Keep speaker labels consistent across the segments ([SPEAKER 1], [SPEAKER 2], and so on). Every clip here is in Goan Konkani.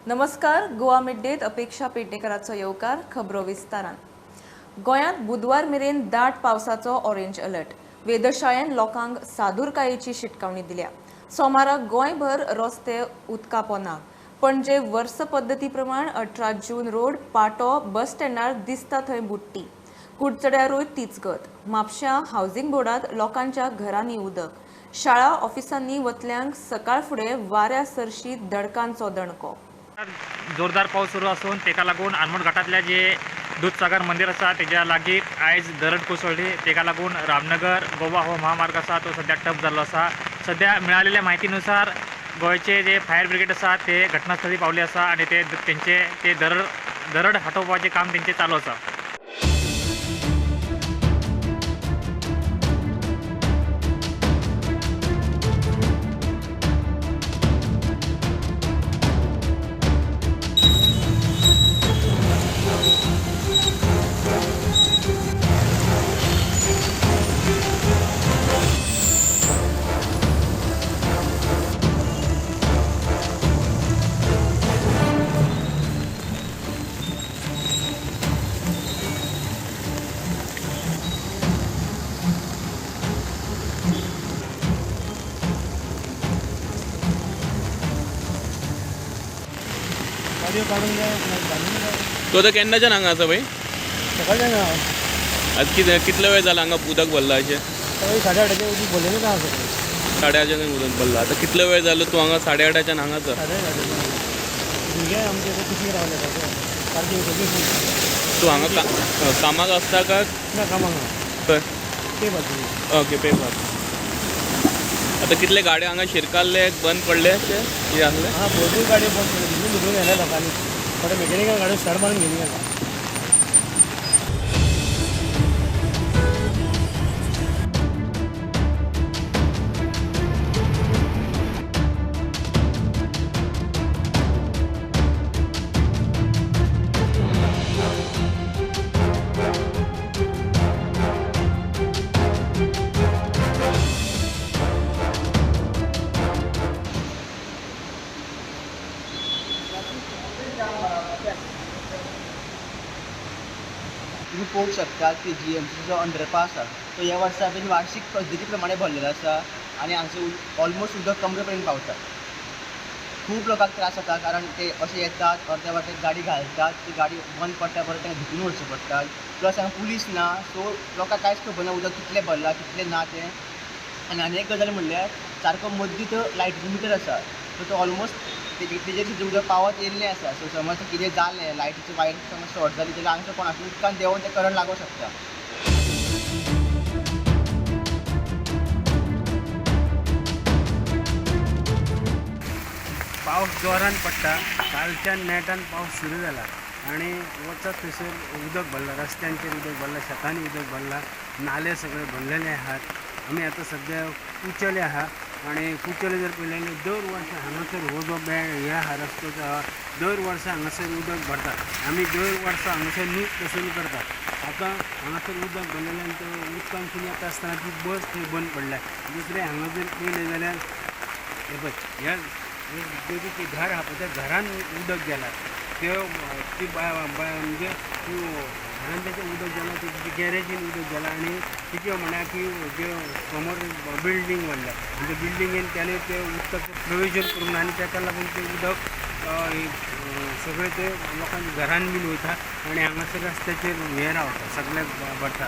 [SPEAKER 1] नमस्कार, गोवा मिड डेत अपेक्षा पेडणेकराचो येवकार. खबरो विस्तारान. गोंयांत बुधवार मेरेन दाट पावसाचो ऑरेंज अलर्ट. वेधशाळेन लोकांक सादुरकायेची शिटकावणी दिल्या. सोमाराक गोंयभर रस्ते उदका पोनाक. पणजे वर्स पद्दती प्रमाण 18 जून रोड पाटो बस स्टँडार दिसता थंय बुडटी. कुडचड्यारूय तीच गत. म्हापश्यां हावजिंग बोर्डांत लोकांच्या घरांनी उदक. शाळा ऑफिसांनी वतल्यांक सकाळ फुडें वाऱ्या सरशी दडकांचो दणको.
[SPEAKER 2] जोरदार पावस सुरू आसून तेका लागून आनमोड घाटांतल्या जे दूधसागर मंदिर आसा तेज्या लागीं आयज दरड कोसळ्ळी. तेका लागून रामनगर गोवा हो महामार्ग आसा तो सद्या ठप जाल्लो आसा. सद्या मिळालेल्या माहितीनुसार गोंयचे जे फायर ब्रिगेड आसा ते घटनास्थळी पावले आसा आनी ते तेंचे ते दरड हटोवपाचें काम तेंचें चालू आसा.
[SPEAKER 3] तो आतां केन्नाच्यान हांगा आसा भाई?
[SPEAKER 4] सकाळच्यान.
[SPEAKER 3] आज कितलो वेळ जाला हांगा उदक भरला अशें?
[SPEAKER 4] सकाळी 8:30 उदक भरलेलें आसा.
[SPEAKER 3] 8:30 उदक भरला. आतां कितलो वेळ जालो तूं हांगा? 8:30च्यान हांगा आसा.
[SPEAKER 4] 8:30. भुरगे आमचे कुशीक रावले सारकी सगळी.
[SPEAKER 3] तूं हांगा कामाक आसता काय?
[SPEAKER 4] ना, कामाक ना.
[SPEAKER 3] खंय?
[SPEAKER 4] पे बाजू.
[SPEAKER 3] ओके, पे बाजू. आतां कितले गाडयो हांगा शिरकाल्ले बंद पडले अशें कितें आसलें?
[SPEAKER 4] हां, भरपूर गाडयो बंद पडले. भितून भितून व्हेले लोकांनी. थोडे मेकॅनिकल गाडयो स्टार्ट मारून घेली गेला.
[SPEAKER 5] तुमी पळोवंक शकतात की जीएमसीचो जो अंडरपास आसा तो ह्या वर्सा बीन वार्षीक पद्दती प्रमाणे भरलेलो आसा आनी हांगसर ऑलमोस्ट उदक कमरे पर्यंत पावता. खूब लोकांक त्रास जाता कारण ते अशे येतात, अर्द्या वाटेर गाडी घालतात, ती गाडी बंद पडटा, परत तांकां धिकून वचचें पडटा. प्लस हांगा पुलीस ना, सो लोकांक कांयच खबर ना उदक कितलें भरलां कितलें ना तें. आनी आनी एक गजाल म्हणल्यार सारको मदीं तो लायटीचो मिटर आसा, सो तो ऑलमोस्ट तेजेर सुद्दां उदक पावत येयल्लें आसा. सो समज कितें जालें, लायटीची वायर समज शॉर्ट जाली जाल्यार हांगसर कोणाकूय उदकान देंवोन तें करंट लागूंक शकता.
[SPEAKER 6] पावस जोरान पडटा. कालच्यान नेटान पावस सुरू जाला आनी वचत थंयसर उदक भरलां, रस्त्यांचेर उदक भरलां, शेतांनी उदक भरलां, नाले सगळे भरलेले आहात. आमी आतां सद्या कुचले आहा आनी कुचले जर पळयलें जाल्यार दर वर्सा हांगासर हो जो हे आहा रस्तो जो आहा दर वर्सा हांगासर उदक भरता. आमी दर वर्सा हांगासर नीट पसून करतात. आतां हांगासर उदक भरलेल्यान ते उदकांतसून येता आसतना ती बस थंय बंद पडल्या. दुसरें हांगा जर पळयलें जाल्यार हे पळय ह्या जें घर आहा पळय त्या घरान उदक गेलां. त्यो ती म्हणजे ती घरान तेचें उदक गेलां, ती गॅरेजीन उदक गेलां आनी कितें म्हणल्यार की जे समोर बिल्डींग बांदल्या आनी त्या बिल्डिंगेन त्याने तें उदकाचें प्रोविजन करूंक ना आनी ताका लागून तें उदक सगळें तें लोकांच्या घरान बीन वयता आनी हांगासर रस्त्याचेर हें रावता, सगळें भरता.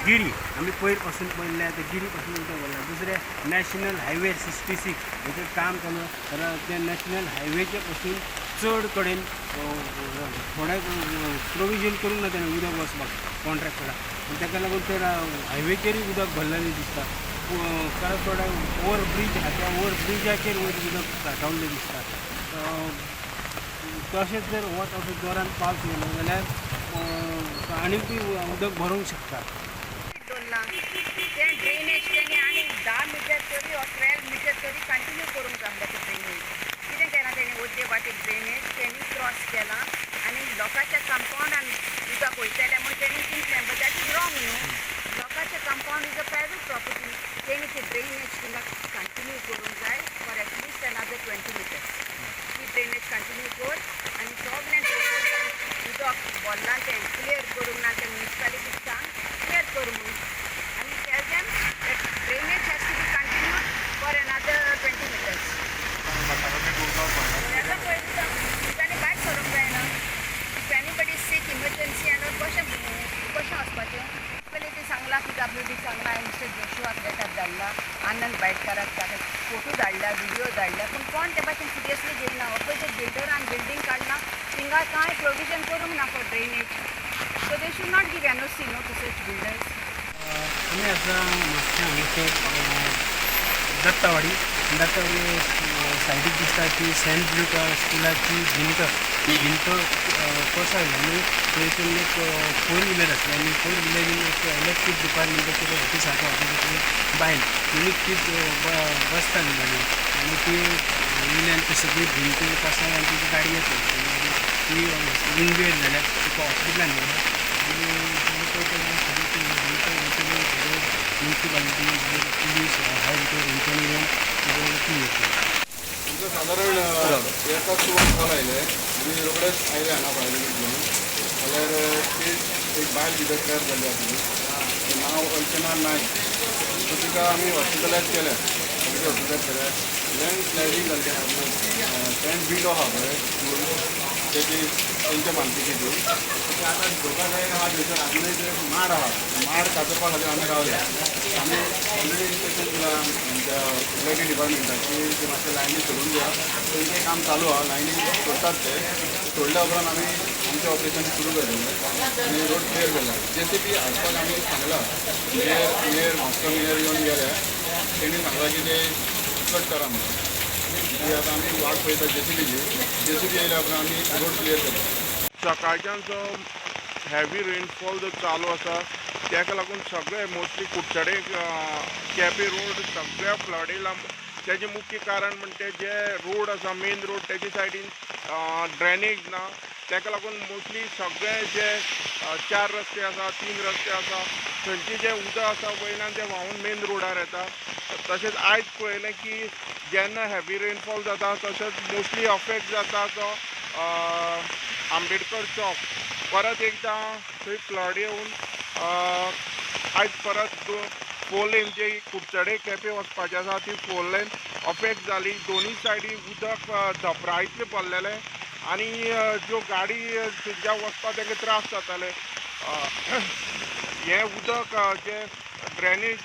[SPEAKER 6] गिरी आमी पयर पासून पळयल्लें, आतां गिरी पासून उदक भरलां. दुसरें नॅशनल हायवे 66 हेचें काम चालू आसा. त्या नॅशनल हायवेचे पासून चड कडेन थोडें प्रोविजन करूंक ना तेणें उदक वचपाक कॉन्ट्रॅक्टराक, आनी ताका लागून ते हायवेचेरूय उदक भरलेलें दिसता. कारण थोडे ओवर ब्रीज आहा त्या ओवर ब्रिजाचेर वयर उदक सांठवल्लें दिसता. तशेंच जर वत असो जोरान पावस येयलो जाल्यार आनीकूय उदक भरूंक शकता.
[SPEAKER 7] तें ड्रेनेज तेणी आनी 10 मिटर तरी ऑर 12 मिटर तरी कंटिन्यू करूंक जाय आसलें तें ड्रेनेज. कितें केलां तेणी अर्दे वाटेक ड्रेनेज तेणी क्रॉस केलां आनी लोकांच्या कंपाउंडान उदक वयतलें म्हूण तेणी चिंतलें, बट that is wrong न्हू. लोकांचें compound is a private property. तेणी ती ड्रेनेज थिंगा कंटिन्यू करूंक जाय for at least another 20 meters. ती भरलां तें क्लियर करूंक ना तें म्युनिसिपालिटीक सांग क्लियर करूं म्हणून आनी tell them that drainage has to be continued for another 20 meters. तांणी भायर सरूंक जायना. If anybody sick emergency आनी कशें कशें वचपाचें? पयलीं ती सांगलां PWD सांगलां हांवें मिस्टर जोशुआक लेटर धाडला, आनंद भाटकाराक ताका फोटो धाडला, विडियो धाडला, पूण कोण ते भाशेन सिरियसली घेयना. ऑपोजीट बिल्डरान बिल्डींग काडला, थिंगा कांय प्रोविजन करूंक ना for drainage. So they should not give NOC no to such builders.
[SPEAKER 6] आमी आतां म्हापशें हांगासर दत्तावाडी दत्तावाडी सायडीक दिसता ती सेंट लुका स्कुलाची भिंत, ती भिंत कोसळ्ळी आनी थंयसून एक फोर व्हिलर आसली आनी फोर व्हिलरीन एक इलेक्ट्रीक डिपार्टमेंटाची ऑफिस आसा, ऑफिसाची बायल आनी ती बसताली गाडयेन आनी ती वयल्यान ती सगळी भिंत कोसळ्ळी आनी तिची गाडी येतली आनी ती इंजर्ड जाल्या, तिका हॉस्पिटलान व्हेल्या. आनी सगळी ती भिंत भितर म्युनिसिपालिटी मागीर पुलीस फायर ब्रिगेड हेंच्यांनी येवन क्लियर केली.
[SPEAKER 8] आमकां सादारण एकाच सुमार कॉल आयले आमी रोखडेच आयले हांगा फायर ब्रिगेड घेवन. जाल्यार ती एक बायल भितर ट्रॅप जाल्ली आसली, नांव अर्चना नायक. सो तिका आमी हॉस्पिटलायज केल्या, सगळे हॉस्पिटलायज केल्या. लँड स्लायडींग जाल्ली आहा, टेंट बिल्ड आहा पळय स्कूल तेजी तेंच्या मालकीची. ती आतां धोकादायक आहा भितर आजुनूय ते माड आहा, माड कातरपा खातीर आमी रावल्या. आमी ऑलरेडी इन्स्ट्रक्शन दिलां आमच्या इलेक्ट्रीक डिपार्टमेंटाक की ते मातशें लायनी सोडून दिया. तेंचें काम चालू आहा, लायनी सोडटात ते सोडल्या उपरांत आमी आमचें ऑपरेशन सुरू केलें आनी रोड क्लियर केला. JCB हाडपाक आमी सांगलां, मेयर म्हापसा मेयर येवन गेल्या, तेणी सांगलां की ते कट करा म्हणून. ती आतां आमी वाट पळयता JCBची. JCB येयल्या उपरांत आमी रोड क्लियर करता.
[SPEAKER 9] सकाळच्यान जो हेवी रेनफॉल जो चालू आसा ताका लागून सगळे मोस्टली कुडचडे केपे रोड सगळ्या फ्लड येयला. तेजें मुख्य कारण म्हणटे जे रोड आसा मेन रोड तेजे सायडीन ड्रेनेज ना, ताका लागून मोस्टली सगळे जे 4 रस्ते आसा, 3 रस्ते आसा, थंयचे जे उदक आसा वयल्यान ते व्हांवून मेन रोडार येता. तशेंच आयज पळयलें की जेन्ना हेवी रेनफॉल जाता तशेंच मोस्टली अफेक्ट जाता तो आंबेडकर चौक. परत एकदां थंय फ्लड येवन आयज परत 4 लेन जे कुडचडे केपें वचपाचें आसा ती 4 लेन अफेक्ट जाली. दोनूय सायडी उदक धपरा इतलें भरलेलें आनी ज्यो गाडी थंयच्यान वचपाक तांकां त्रास जाताले. हें उदक जें ड्रेनेज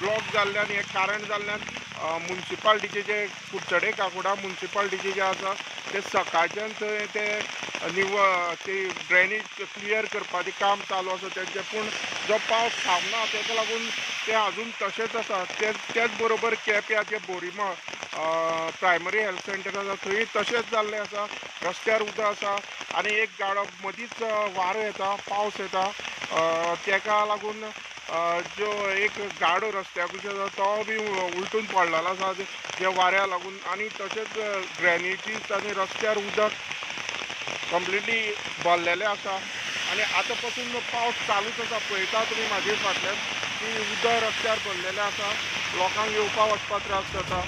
[SPEAKER 9] ब्लॉक जाल्ल्यान हें कारण जाल्ल्यान म्युनिसिपालिटीचे जे कुडचडे काकोडा म्युनिसिपालिटीचे जे आसा ते सकाळच्यान थंय ते ते ड्रेनेज क्लियर करपाचें काम चालू आसा तेंचें. पूण जो पावस थांबना ताका लागून ते आजून तशेंच आसा. तेच बरोबर केप्यां जे बोरीमा प्रायमरी हेल्थ सेंटर आसा थंय तशेंच जाल्लें आसा. रस्त्यार उदक आसा आनी एक गाडो मदींच वारो येता, पावस येता, ताका लागून जो एक गाडो रस्त्या कुशीक आसा तो बी उलटून पडलेलो आसा जे वाऱ्या लागून. आनी तशेंच ड्रेनेजीस आनी रस्त्यार उदक कंप्लिटली भरलेलें आसा. आनी आतां पासून पावस चालूच आसा. पळयता तुमी म्हाजे फाटल्यान की उदक रस्त्यार भरलेलें आसा, लोकांक येवपा वचपाक त्रास जाता.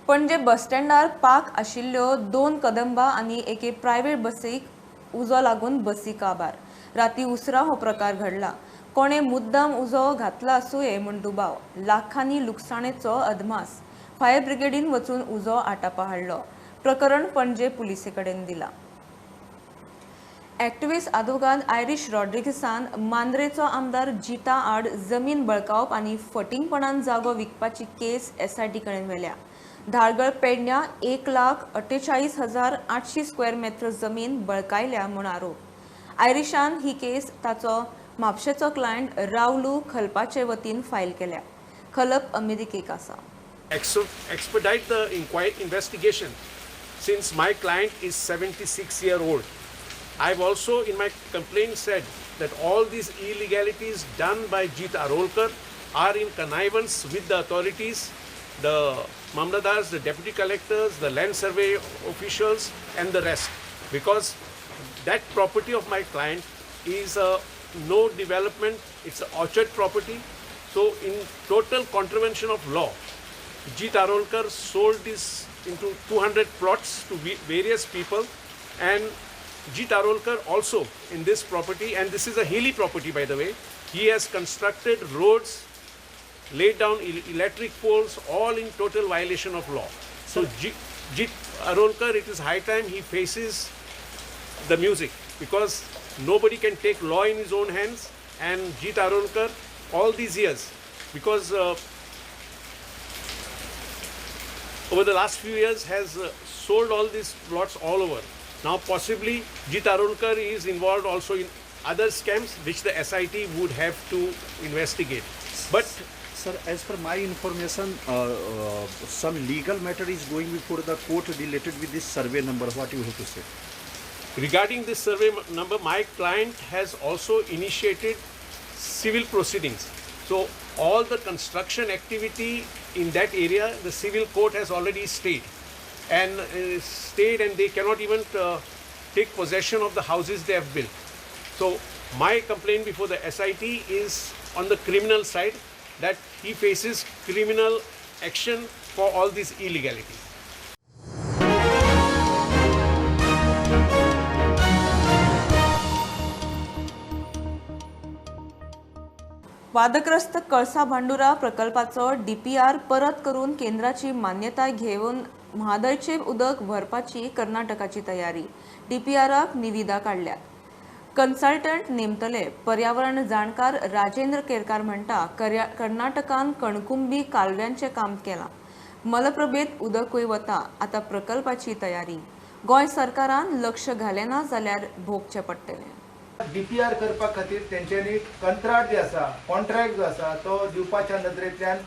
[SPEAKER 1] पणजे बस स्टँडार पाक आशिल्ल्यो 2 कदंबा आनी एके प्रायव्हेट बसीक उजो लागून बसी काबार. राती उसरां हो प्रकार घडला. कोणे मुद्दाम उजो घातला आसुये म्हूण दुबाव. लाखांनी लुकसाणेचो अदमास. फायर ब्रिगेडीन वचून उजो आटापा हाडलो. प्रकरण पणजे पुलिसे कडेन दिलां. एक्टिविस्ट आदवोगाद आयरीश रॉड्रिगसान मांद्रेचो आमदार जिता आड जमीन बळकावप आनी फटींगपणान जागो विकपाची केस SIT कडेन व्हेल्या. धारगळ पेडण्या 1,48,800 स्क्वेअर मेत्र जमीन बळकायल्या म्हूण आरोप. आयरिशान ही केस ताचो म्हापशेचो क्लायंट रावलू खलपाचे वतीन फायल केल्या. खलप अमेरिकेक आसा.
[SPEAKER 9] Expedite the investigation since my client is 76-year-old. I've also in my complaint said that all these illegalities done by Jeet Arolkar are in connivance with the authorities, the mamladars, the deputy collectors, the land survey officials and the rest, because that property of my client is a no development, it's an orchard property. So in total contravention of law, Jeet Arolkar sold this into 200 plots to various people, and Jeet Arolkar also in this property, and this is a hilly property by the way, he has constructed roads, laid down electric poles, all in total violation of law. So Jeet Arolkar, it is high time he faces the music, because nobody can take law in his own hands. And Jeet Arolkar all these years, because over the last few years has sold all these plots all over. Now possibly Jeet Arolkar is involved also in other scams which the SIT would have to investigate. But
[SPEAKER 10] sir, as per my information, some legal matter is going before the court related with this survey number. What you have to say?
[SPEAKER 9] Regarding this survey number, my client has also initiated civil proceedings. So all the construction activity in that area, the civil court has already stayed. And and they cannot even take possession of the houses they have built. So my complaint before the SIT is on the criminal side, that he faces criminal action for all these illegalities.
[SPEAKER 1] वादग्रस्त कळसा भांडुरा प्रकल्पाचो डीपीआर परत करून केंद्राची मान्यताय घेवन म्हादयचें उदक व्हरपाची कर्नाटकाची तयारी. डीपीआराक निविदा काडल्यात. कन्सल्टंट नेमतले. पर्यावरण जाणकार राजेंद्र केरकार म्हणटा कर्नाटकान कणकुंबी कालव्यांचें काम केलां. मलप्रभेंत उदकूय वता. आतां प्रकल्पाची तयारी. गोंय सरकारान लक्ष घालें ना जाल्यार भोगचें पडटलें.
[SPEAKER 11] डीपीआर करपा खातीर तेंच्यांनी कंत्राट जे आसा, कॉन्ट्रॅक्ट जो आसा तो दिवपाच्या नदरेंतल्यान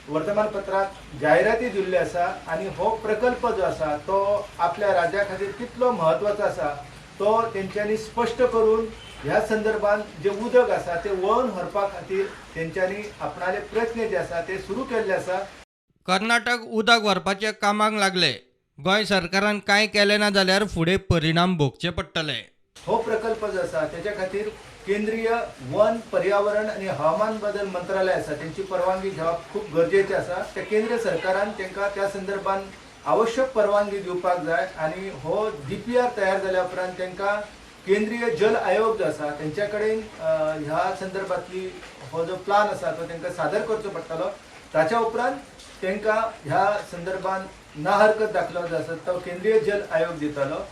[SPEAKER 11] वर्तमानपत्रांत जायराती दिल्ल्यो आसा आनी हो प्रकल्प जो आसा तो आपल्या राज्या खातीर कितलो म्हत्वाचो आसा तो तेंच्यांनी स्पश्ट करून ह्या संदर्भात जे उदक आसा ते वळोवन व्हरपा खातीर तेंच्यांनी आपणाले प्रयत्न जे आसा ते सुरू केल्ले आसा.
[SPEAKER 12] कर्नाटक उदक व्हरपाच्या कामाक लागले. गोंय सरकारान कांय केलें ना जाल्यार फुडें परिणाम भोगचे पडटले.
[SPEAKER 11] हो प्रकल्प जो आसा तेच्या खातीर केंद्रीय वन पर्यावरण आनी हवामान बदल मंत्रालय आसा तेंची परवानगी घेवप खूब गरजेचें आसा. त्या केंद्र सरकारान तांकां त्या संदर्भात आवश्यक परवानगी दिवपाक जाय आनी हो डीपीआर तयार जाल्या उपरांत तांकां केंद्रीय जल आयोग जो आसा तेंच्या कडेन ह्या संदर्भातली हो जो प्लान आसा तो तांकां सादर करचो पडटलो. ताच्या उपरांत तांकां ह्या संदर्भात ना हरकत दाखलो जो आसा तो केंद्रीय जल आयोग दितलो.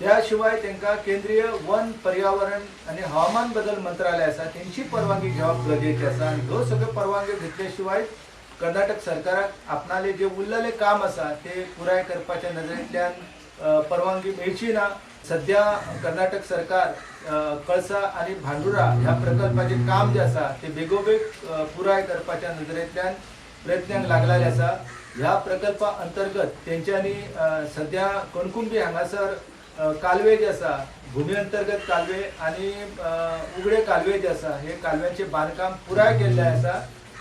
[SPEAKER 11] त्या शिवाय तांकां केंद्रीय वन पर्यावरण आनी हवामान बदल मंत्रालय आसा तेंची परवानगी घेवप गरजेचें आसा आनी ह्यो सगळ्यो परवानग्यो घेतल्या शिवाय कर्नाटक सरकाराक आपणाले जे उरलेलें काम आसा ते पुराय करपाच्या नदरेंतल्यान परवानगी मेळची ना. सध्या कर्नाटक सरकार कळसा आनी भांडुरा ह्या प्रकल्पाचें काम जें आसा ते बेगोबेग पुराय करपाच्या नदरेंतल्यान प्रयत्नांक लागलेले आसा. ह्या प्रकल्पा अंतर्गत तेंच्यांनी सध्या कणकुंबी हांगासर कालवे जे आसा, भूमी अंतर्गत कालवे आनी उगडे कालवे जे आसा हे कालव्यांचें बांदकाम पुराय केल्लें आसा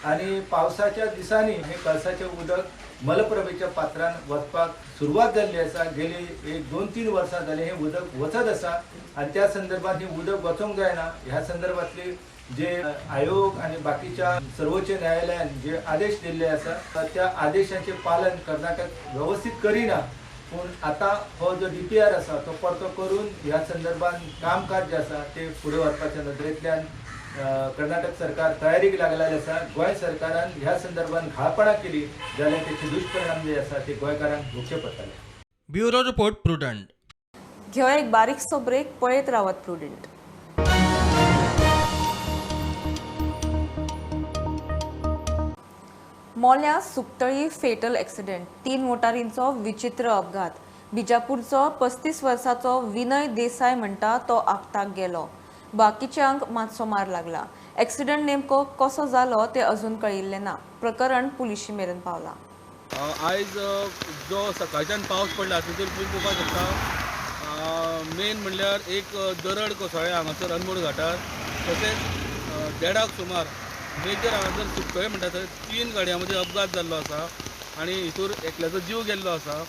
[SPEAKER 11] आनी पावसाच्या दिसांनी हे कळसाचें उदक मलप्रभेच्या पात्रान वचपाक सुरवात जाल्ली आसा. गेली एक 2-3 वर्सां जाली हें उदक वचत आसा आनी त्या संदर्भात हें उदक वचोंक जायना ह्या संदर्भातली जे आयोग आनी बाकीच्या सर्वोच्च न्यायालयान जे आदेश दिल्ले आसा त्या आदेशाचें पालन कर्नाटक वेवस्थीत करिना. पूण आतां हो जो डीपीआर आसा तो परतो करून ह्या संदर्भात कामकाज जें आसा तें फुडें व्हरपाच्या नदरेंतल्यान कर्नाटक सरकार तयारीक लागलेलें आसा. गोंय सरकारान ह्या संदर्भात घाळपणां केली जाल्यार तेचे दुश्परिणाम जे आसा ते गोंयकारांक भोगचे पडटले.
[SPEAKER 12] Bureau report, Prudent.
[SPEAKER 1] घेवया एक बारीकसो ब्रेक. पळयत रावत प्रुडंट. मोल्या सुकतळी फेटल एक्सिडेंट. 3 मोटारींचो विचित्र अपघात. बिजापूरचो 35 वर्साचो विनय देसाय म्हणटा तो आपताक गेलो. बाकीच्यांक मातसो मार लागला. एक्सिडंट नेमको कसो जालो ते अजून कळिल्लें ना. प्रकरण पुलिशी मेरेन पावलां.
[SPEAKER 3] आयज जो सकाळच्यान पावस पडला तितून तुमी पळोवपाक शकता. मेन म्हणल्यार एक दरड कोसळ्ळें हांगासर अनमोड घाटार, तशेंच देडाक सुमार मेजर हांगासर सुकतळे म्हणटा थंय 3 गाडयां मदीं अपघात जाल्लो आसा आनी हितूर एकल्याचो जीव गेल्लो आसा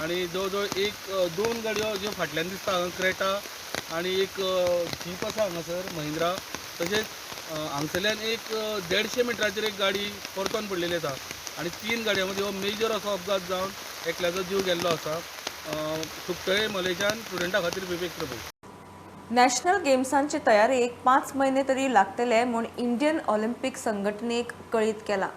[SPEAKER 3] आनी जवळ जवळ 1-2 गाडयो ज्यो फाटल्यान दिसता हांगा क्रेटा आनी एक जीप आसा हांगासर महिंद्रा, तशेंच हांगसरल्यान एक 150 मिटराचेर एक गाडी परतून पडलेली आसा आनी 3 गाडयां मदीं हो मेजर असो अपघात जावन एकल्याचो जीव गेल्लो आसा. सुकतळे मलेच्यान स्टुडंटा खातीर विवेक प्रभू.
[SPEAKER 1] नॅशनल गेम्सांचे तयारेक 5 म्हयने तरी लागतले म्हूण इंडियन ऑलिम्पिक संघटनेक कळीत केला.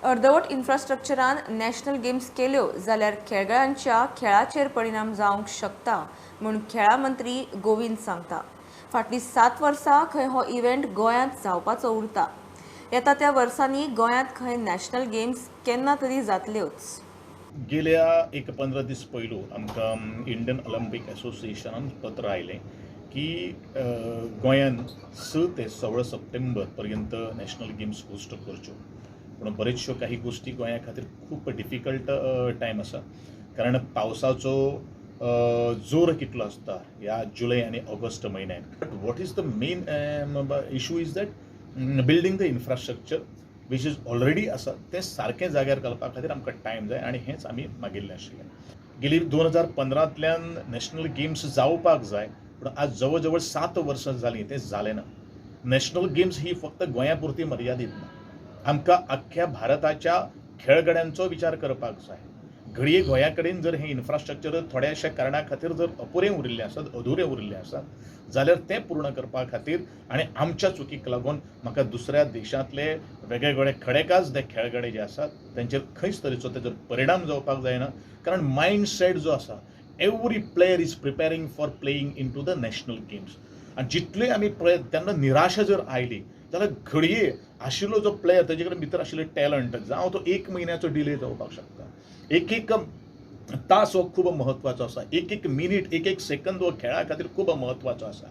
[SPEAKER 1] अर्दवट इन्फ्रास्ट्रक्चरान नॅशनल गेम्स केल्यो जाल्यार खेळगड्यांच्या खेळाचेर परिणाम जावंक शकता म्हूण खेळा मंत्री गोविंद सांगता. फाटलीं 7 वर्सां खंय हो इव्हेंट गोंयांत जावपाचो उरता. येता त्या वर्सांनी गोंयांत खंय नॅशनल गेम्स केन्ना तरी जातल्योच.
[SPEAKER 13] गेल्या एक 15 दीस पयलू आमकां इंडियन ऑलिम्पिक एसोसिएशनान पत्र आयलें की गोंयान 6 ते 16 सप्टेंबर पर्यंत नॅशनल गेम्स होस्ट करच्यो. पूण बरेचश्यो काही गोश्टी गोंया खातीर खूब डिफिकल्ट टायम आसा, कारण पावसाचो जोर कितलो आसता ह्या जुलय आनी ऑगस्ट म्हयन्याक. But what is the main issue is that building the infrastructure which is already आसा तें सारकें जाग्यार घालपा खातीर आमकां टायम जाय आनी हेंच आमी मागिल्लें आशिल्लें. गेली 2015तल्यान नॅशनल गेम्स जावपाक जाय, पूण आज जवळ जवळ 7 वर्सां जालीं तें जालें ना. नॅशनल गेम्स ही फक्त गोंया पुरती मर्यादीत ना, आमकां आख्ख्या भारताच्या खेळगड्यांचो विचार करपाक जाय. घडये गोंया कडेन जर हें इन्फ्रास्ट्रक्चर थोड्याशा कारणा खातीर जर अपुरें उरिल्लें आसत, अधुरें उरिल्लें आसत जाल्यार तें पूर्ण करपा खातीर आनी आमच्या चुकीक लागून म्हाका दुसऱ्या देशांतले वेगवेगळे खडेकाज ते खेळगडे जे आसात तेंचेर खंयच तरेचो तेजो परिणाम जावपाक जायना, कारण मायंडसेट जो आसा every player is preparing for playing in to the national games. आनी जितले आमी प्रयत्न तेन्ना निराशा जर आयली जाल्यार घडये आशिल्लो जो प्लेयर तेजे कडेन भितर आशिल्ले टॅलंट जावं तो 1 म्हयन्याचो डिले जावपाक शकता. एक एक तास हो खूब म्हत्वाचो आसा, एक एक मिनीट, एक एक सेकंद हो खेळा खातीर खूब म्हत्वाचो आसा.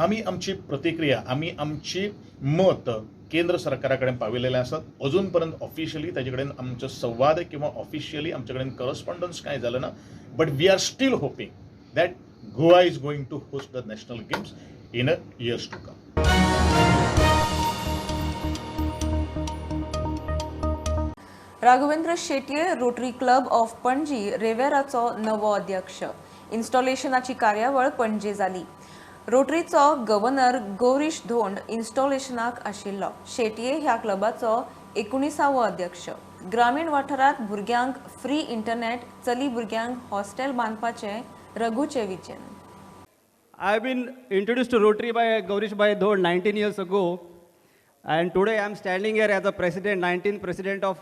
[SPEAKER 13] आमी आमची प्रतिक्रिया, आमी आमची मत केंद्र सरकारा कडेन पाविल्लेलें आसात. अजून पर्यंत ऑफिशियली ताजे कडेन आमचो संवाद किंवा ऑफिशियली आमचे कडेन करस्पॉन्डन्स कांय जालें ना, but we are still hoping that Goa is going to host the national games in a years to come.
[SPEAKER 1] Raghavendra Shetye Rotary Club of Panaji रिव्हिएराचो नवो अध्यक्ष. इन्स्टॉलेशनाची कार्यावळ पणजे जाली. रोटरीचो गव्हर्नर गौरीश धोंड इन्स्टॉलेशनाक आशिल्लो. शेटये ह्या क्लबाचो 19वो अध्यक्ष. ग्रामीण वाठारांत भुरग्यांक फ्री इंटरनेट, चली भुरग्यांक hostel बांदपाचें रघूचें vision.
[SPEAKER 14] I have been introduced to Rotary by Gaurish Bhai Dhond 19 years ago, and today I am standing here as a president, 19th president of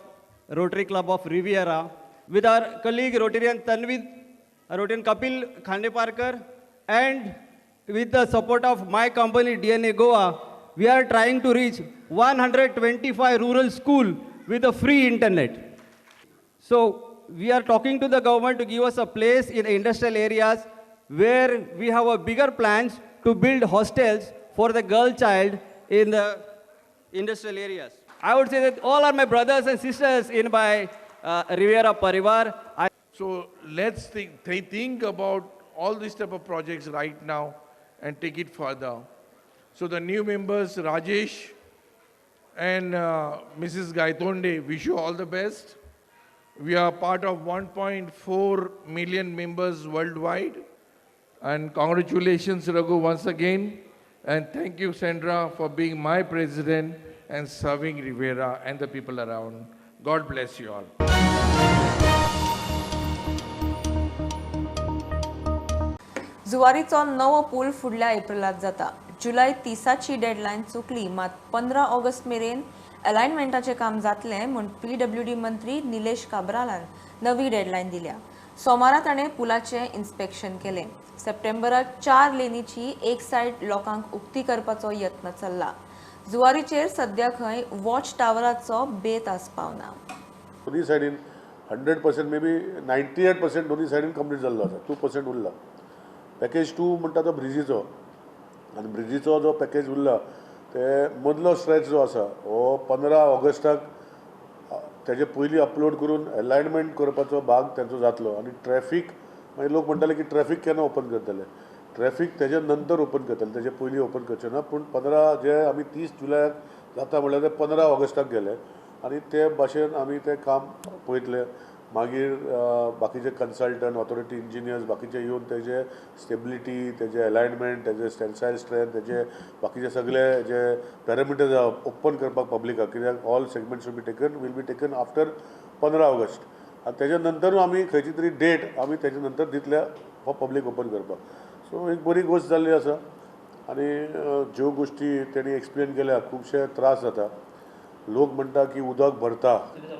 [SPEAKER 14] Rotary Club of Riviera, with our colleague Rotarian Tanvi, Rotarian Kapil Khandeparkar, and with the support of my company DNA Goa, we are trying to reach 125 rural school with a free internet. So we are talking to the government to give us a place in industrial areas where we have a bigger plans to build hostels for the girl child in the industrial areas. I would say that all are my brothers and sisters in my Riviera Parivar.
[SPEAKER 15] So let's think about all these type of projects right now and take it further. So the new members, Rajesh and Mrs. Gaitonde, wish you all the best. We are part of 1.4 million members worldwide. And congratulations, Raghu, once again. And thank you, Sandra, for being my president and serving Riviera and the people around. God bless you all.
[SPEAKER 1] जुवारीचो नवो पूल फुडल्या एप्रिलात जाता. जुलय 30ची डेडलायन चुकली, मात 15 ऑगस्ट मेरेन अलायनमेंटाचें काम जातलें म्हूण पीडब्ल्यूडी मंत्री निलेश काब्रालान नवी डेडलायन दिल्या. सोमारा ताणें पुलाचें इन्स्पेक्शन केलें. सप्टेंबराक 4 लेनीची एक सायड लोकांक उक्ती करपाचो यत्न चल्ला. जुवारीचेर सद्या खंय वॉच टावराचो बेत आसपावना.
[SPEAKER 16] दोनी सायडीन 100% मे बी 98% दोनी सायडीन कंप्लीट जाल्लो आसा, 2% उरला. पॅकेज 2 म्हणटा तो ब्रिजीचो, आनी ब्रिजीचो जो पॅकेज उरला ते मदलो स्ट्रेच जो आसा हो 15 ऑगस्टाक तेजे पयलीं अपलोड करून एलायनमेंट करपाचो भाग तेंचो जातलो. आनी ट्रॅफीक मागीर लोक म्हणटाले की ट्रॅफीक केन्ना ओपन करतले, ट्रॅफीक तेजे नंतर ओपन करतले, तेजे पयलीं ओपन करचे ना. पूण 15 जे आमी 30 जुलयाक जाता म्हणल्यार ते 15 ऑगस्टाक गेले आनी ते भाशेन आमी तें काम पळयतले. मागीर बाकीचे कन्सल्टंट ऑथॉरिटी इंजिनियर्स बाकीचे येवन तेजे स्टेबिलिटी, तेजे एलायनमेंट, तेजे टेन्सायल स्ट्रेंथ, तेजे बाकीचे सगळे जे पॅरामिटर्स आहा ओपन करपाक पब्लिकाक, कित्याक all segments will be taken after 15 August. आनी तेजे नंतरूय आमी खंयची तरी डेट आमी तेजे नंतर दितले फॉर पब्लीक ओपन करपाक. सो एक बरी गोश्ट जाल्ली आसा आनी ज्यो गोश्टी तेणी एक्सप्लेन केल्या खुबशे त्रास जाता. लोक म्हणटा की उदक भरता,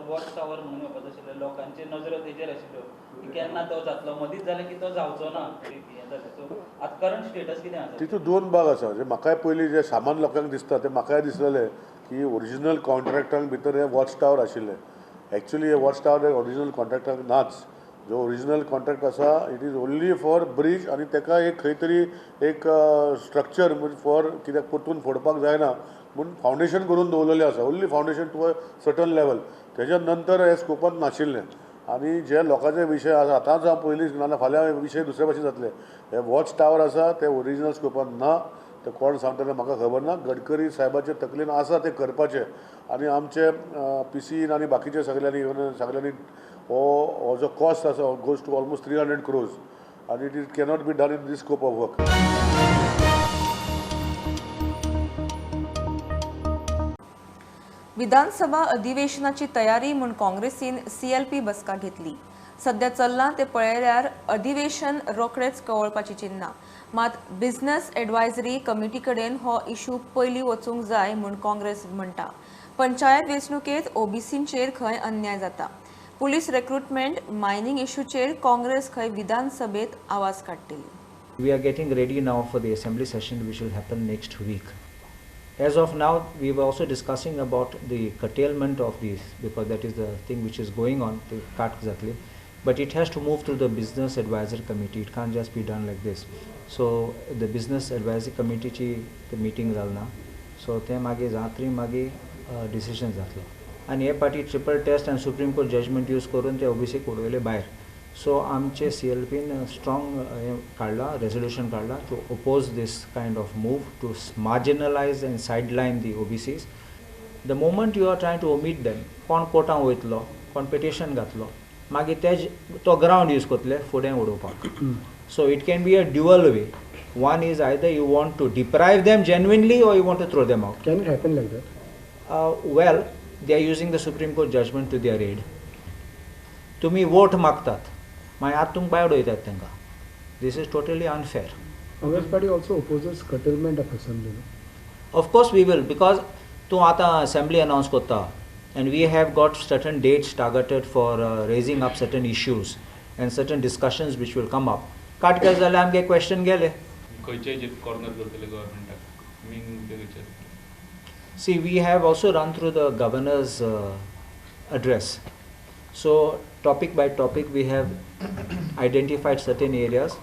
[SPEAKER 17] वॉच टावर म्हणून येवपाचो आशिल्लो, लोकांचे नजरो तेजेर आशिल्ल्यो की केन्ना तो जातलो, मदींच जालें की तो जावचो ना, हें जालें. सो आतां करंट स्टेटस कितें आसा?
[SPEAKER 16] तितूंत दोन भाग आसा. जे म्हाकाय पयलीं जे सामान लोकांक दिसता तें म्हाकाय दिसलेलें की ओरिजिनल कॉन्ट्रॅक्टांक भितर हे वॉच टावर आशिल्ले. एक्चुली हे वॉच टावर ओरिजिनल कॉन्ट्रॅक्टांक नाच. जो ओरिजिनल कॉन्ट्रॅक्ट आसा it is only for bridge आनी तेका एक खंय तरी एक स्ट्रक्चर फॉर कित्याक परतून फोडपाक जायना म्हूण फावंडेशन करून दवरलेलें आसा. Only foundation to a certain level, तेज्या नंतर हे स्कोपान नाशिल्लें. आनी जे लोकांचे विशय आसा आतांच हांव पयलीं नाजाल्यार फाल्यां विशय दुसरे भाशेन जातले. हे वॉच टावर आसा ते ओरिजिनल स्कोपान ना, ते कोण सांगतले म्हाका खबर ना. गडकरी साहेबाचे तकलेन आसा ते करपाचें आनी आमचे पी सीन आनी बाकीचे सगळ्यांनी इवन सगळ्यांनी हो जो कॉस्ट आसा goes to almost 300 crores आनी it cannot be done in this scope of work.
[SPEAKER 1] विधानसभा अधिवेशनाची तयारी म्हूण काँग्रेसीन सीएलपी बसका घेतली. सध्या चल्लां ते पळयल्यार अधिवेशन रोखडेच कवळपाची चिन्नां. मात बिझनेस एडवायजरी कमिटी कडेन हो इशू पयलीं वचूंक जाय म्हूण काँग्रेस म्हणटा. पंचायत वेंचणुकेंत ओबीसींचेर खंय अन्याय जाता. पुलीस रिक्रुटमेंट मायनिंग इशूचेर काँग्रेस खंय विधानसभेत आवाज काडटली.
[SPEAKER 18] We are getting ready now for the assembly session which will happen next week. As of now, we were also discussing about the curtailment of these, because that is the thing which is going on, the cut exactly. But it has to move through the business advisory committee. It can't just be done like this. So the business advisory committee chi the meeting jalna. So te mage zatri mage decision jatlo. And हे party triple test and Supreme Court judgment use करून ते ओबीसी उडयले भायर. सो आमचे सीएलपीन स्ट्रॉंग हें काडला, रेजोल्युशन काडला to oppose this kind of move to marginalise and sideline the OBCs. The moment you are trying to omit them, कोण कोर्टान वयतलो, कोण पिटिशन घातलो, मागीर ते तो ग्रावंड यूज करतले फुडें उडोवपाक. So it can be a dual way. One is either you want to deprive them genuinely or you want to throw them out.
[SPEAKER 4] Can it happen like that?
[SPEAKER 18] Well, they are using the Supreme Court judgment to their aid. तुम्ही वोट मागतात, मागीर आतां तुमकां भायर उडयतात तांकां. This is totally unfair.
[SPEAKER 4] Congress party also opposes curtailment of assembly.
[SPEAKER 18] Of course we will, because तूं आतां असेंब्ली अनावन्स करता and we have got certain dates targeted for raising up certain issues and certain discussions which will come up. काट केलें जाल्यार आमगे क्वेश्चन गेले.
[SPEAKER 19] खंयचे हेजेर कॉर्नर करतले गव्हर्मेंटाक मेन मुद्दे खंयचे?
[SPEAKER 18] See, we have also run through the governor's address. So topic by topic we have identified certain areas,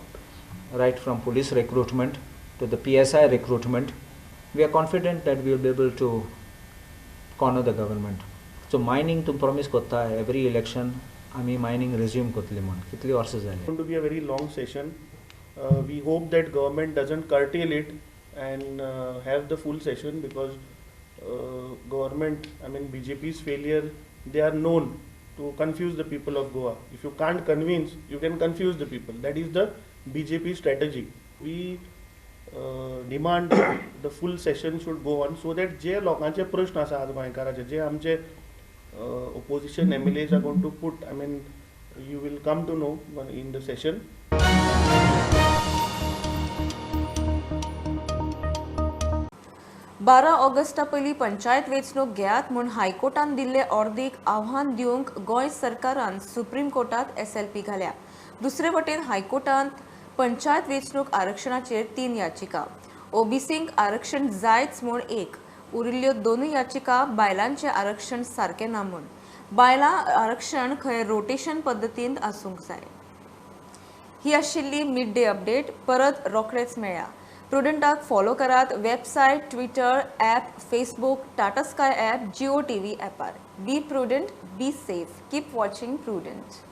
[SPEAKER 18] right from police recruitment to the PSI recruitment. We are confident that we will be able to corner the government. So mining to promise kota every election, ami mining resume kotli म्हण कितली वर्सां जाली.
[SPEAKER 20] It's going to be a very long session. We hope that government doesn't curtail it and have the full session, because government, I mean BJP's failure, they are known to confuse the people of Goa. If you can't convince, you can confuse the people. That is the BJP strategy. We demand the full session should go on, so that जे लोकांचे प्रश्न आसा आज गोंयकाराचे, जे आमचे opposition MLAs are going to put, I mean you will come to know in the session.
[SPEAKER 1] 12 Augusta पयलीं पंचायत वेंचणूक घेयात म्हूण हायकोर्टान दिल्ले ऑर्दीक आव्हान दिवंक गोंय सरकारान सुप्रीम कोर्टात एसएलपी घाल्या. दुसरे वटेन हायकोर्टांत पंचायत वेंचणूक आरक्षणाचेर 3 याचिका, ओबीसींक आरक्षण जायच म्हूण 1, उरिल्ल्यो 2 याचिका बायलांचें आरक्षण सारकें ना म्हूण. बायलां आरक्षण खंय रोटेशन पद्दतींत आसूंक जाय. ही आशिल्ली मिड डे अपडेट. परत रोखडेच मेळया. प्रुडंटाक फॉलो करात website, Twitter, app, Facebook, Tata Sky app, Jio TV ॲपार. Be prudent, be safe, keep watching Prudent.